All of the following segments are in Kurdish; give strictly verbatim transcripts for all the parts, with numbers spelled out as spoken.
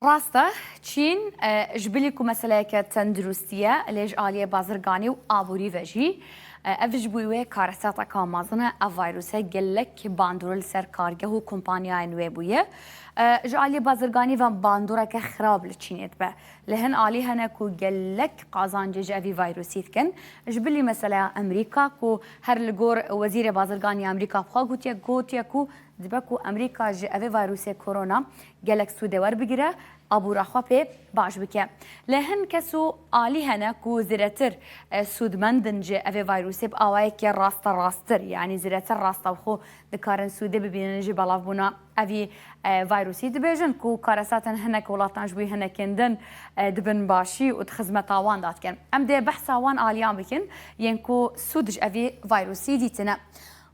Rast e, Çîn e, ji bilî ku meseleyeke tenduristî ye, lê ji aliyê bazirganî û aborî ve jî e, ev ji bo wê karesateka mezin e. Ev vîrusê gelek bandor li ser kargeh û kompanyayên wê bûye. E, ji aliyê bazirganî ve bandoreke xirab li Çînê dibe. Li hin alî hene ku gelek qazancê ji evî vîrusî dikin. Ji bilî meseleya Amerîka ku her li gor Wezîrê Bazirganî Amerîka bi xwe gotiye, gotiye ku dibe ku Amerîka ji evê vîrusê korona gelek sûdê werbigire, abora xwe pê baş bike. Lê hin kes û alî hene ku zêdetir e, sûdmend in ji evê vîrusê bi awayekî rasterast, yanî zêdetir rastewxo dikarin sûdê bibînin ji belavbûna evî e, vîrusî. Dibêjin ku karesatên hinek welatan ji bo hinekên din e, di binbaşî û di xizmeta wan de dikin. Em dê behsa wan aliyan bikin, yên ku sûd ji evî vîrusî dîtine.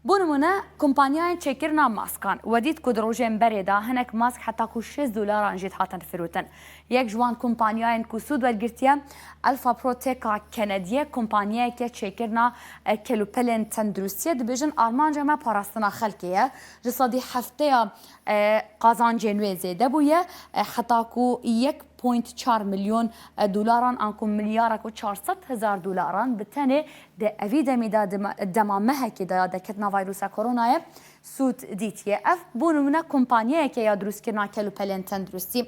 Bo nimûne, kompanyayên çêkirina maskan. We dît ku di rojên berê de hinek mask heta ku şêst dolaran jî dihatin firotin. Yek ji wan kompanyayên ku sûd wergirtiye, Alpha Proteka Kenediyê, kompanyayeke çêkirina e, kelûpelên tenduristiyê, dibêjin armanca me parastina xelkê ye. Ji sedî heftê ya e, qazancên wê zêde bûye, e, heta ku yek point çar milyon e, dolaran an ku milyarek û çar sed hezar dolaran bi tenê di evî demî de dema, dema mehekê de ya derketina vîrusa koronayê sûd dîtiye. Ev bo nimûne kompanyayeke ya dirustkirina kelûpelên tenduristî.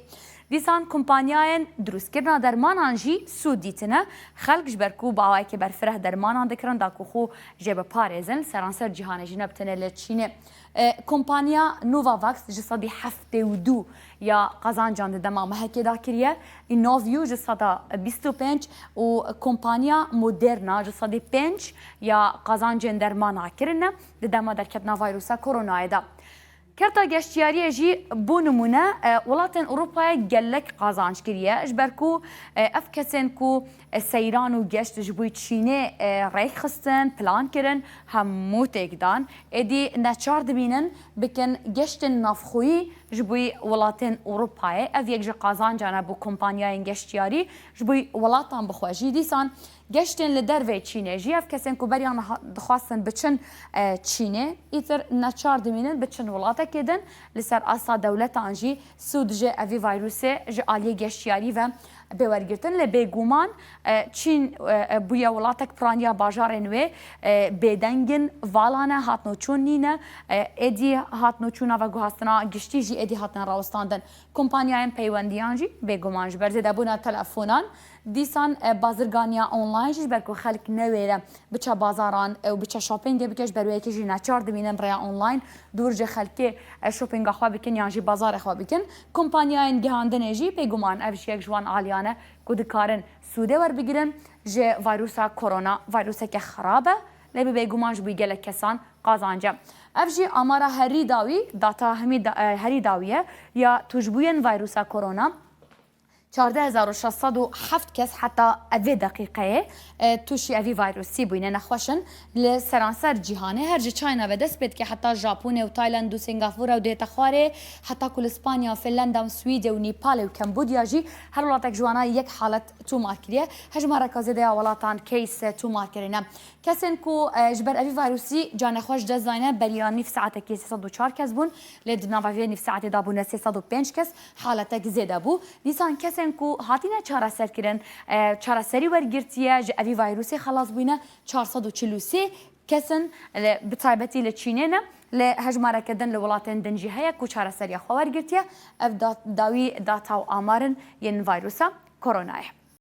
Dîsan kompanyayên dirustkirina dermanan jî sûd dîtine. Xelk ji ber ku bi awayekî berfireh dermanan dikirin da ku xwe jê biparêzin, li seranser cîhanê jî ne bi tenê li Çînê. E, kompanya Novavax ji sedî heftê û du ya qazancan di dema mehekê de kiriye. Inovio ji seda bîst û pênc û kompanya Moderna ji sedî pênc ya qazancên dermana kirine di dema derketina vîrusa koronayê de. Kerta geştiyariyê jî bo nimûne, e, welatên Ewropayê gelek qazanc kiriye, ji ber ku, e, ev kesên ku, e, seyran û geşt ji bo Çînê, e, rêk xistin, plan kirin, hemû têk dan. Êdî neçar dimînin bikin geştên navxweyî ji bo welatên Ewropayê. Ev yek ji qazancan e bo kompanyayên geştiyarî ji bo welatan bi xwe jî. Dîsan geştên li dervê Çînê jî, ev kesên ku beriyan ha-, dixwastin biçin, e, Çînê, îtir neçar dimînin biçin welatekê din, li ser asta dewletan jî sûd ji evî vîrusê ji aliyê geştiyarî ve bê wergirtin. Lê bêguman, e, Çîn, e, e, bûye welatek piraniya bajarên wê, e, bêdeng in, vala ne, hatnoçûn nîne. E, êdî hatnoçûna veguhastina giştî jî êdî hatine rawestandin. Kompanyayên peywendiyan jî bêguman ji ber zêdebûna telefonan, dîsan, e, bazirganiya online jî ji ber ku xelk newêre biçe bazaran, e, û biçe shoppingê bike, ji ber wê yekê jî neçar dimînin rêya online dûr ji xelkê, e, shoppinga xwe bikin yan jî bazarê xwe bikin. Kompanyayên gihandinê jî bêguman ev jî yek ji wan aliyan e ku dikarin sûdê werbigirin ji vîrusa korona. Vîruseke xirab e, lê bi bêguman ji bo gelek kesan qazanc e. Ev jî amara herî dawî, data hemî da-, e, herî dawî ye ya tûşbûyên vîrusa korona. Çardeh hezar û şeş sed û heft kes heta evê deqîqeyê, e, tûşî evî vîrusî bûyne, nexweş in. Li seranser cîhanê, her ji China ve dest pê dike heta Japonê û Tayland û Singapore û dihête xwarê, heta ku li Spanya, Finlanda û Swîdê û Nepalê û Kambodya jî her welatek ji wana yek halet tomar kiriye. Hejmareka zêde ya welatan case tomar kirine. Kesên ku, e, ji ber evî vîrusî canê xwe ji dest dayne, beriya nîv saetekê sê sed û çar kes bûn, lê di nava vê nîv saetê de bûne sê sed û pênc kes, haletek zêde bû. Dîsan kesên ku hatine çareserkirin, e, çareserî wergirtiye, ji evî vîrusê xelas bûyne çar sed û çil û sê kes in, lê bi taybetî li Çînê ne, lê hejmareke din li welatên din jî heye ku çareseriya xwe wergirtiye. Ev da-, dawî data û amarin yên vîrusa koronayê.